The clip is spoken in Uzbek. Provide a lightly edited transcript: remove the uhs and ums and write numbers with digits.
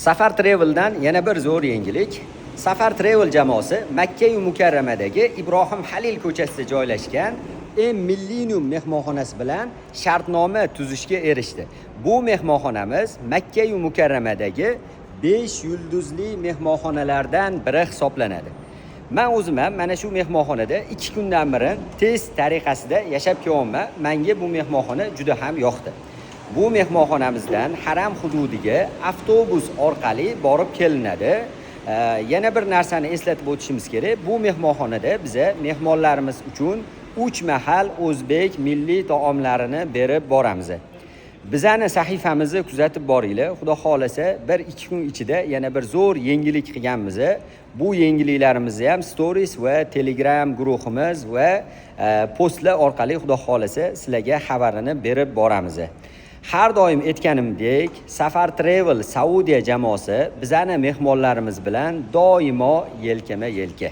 Safar Travel'dan yana bir zo'r yangilik. Safar Travel jamoasi Makka Mukarramadagi Ibrohim Halil ko'chasida joylashgan M Millennium mehmonxonasi bilan shartnoma tuzishga erishdi. Bu mehmonxonamiz Makka Mukarramadagi 5 yulduzli mehmonxonalardan biri hisoblanadi. Man o'zim ham mana shu mehmonxonada 2 kundan beri test tariqasida yashab kelyapman. Menga bu mehmonxona juda ham yoqdi. Bu mehmonxonamizdan haram hududiga avtobus orqali borib kelinadi. Yana bir narsani eslatib o'tishimiz kerak. Bu mehmonxonada biza mehmonlarimiz uchun 3 mahal o'zbek milliy taomlarini berib boramiz. Bizani sahifamizni kuzatib boringlar. Xudo xohlasa, 1-2 kun ichida yana bir zo'r yangilik qilganmiz. Bu yangiliklarimizni ham stories va Telegram guruhimiz va postlar orqali, Xudo xohlasa, sizlarga xabarini berib boramiz. Har doim aytganimdek, Safar Travel Saudiya jamoasi bizani mehmonlarimiz bilan doimo yelkama-yelka.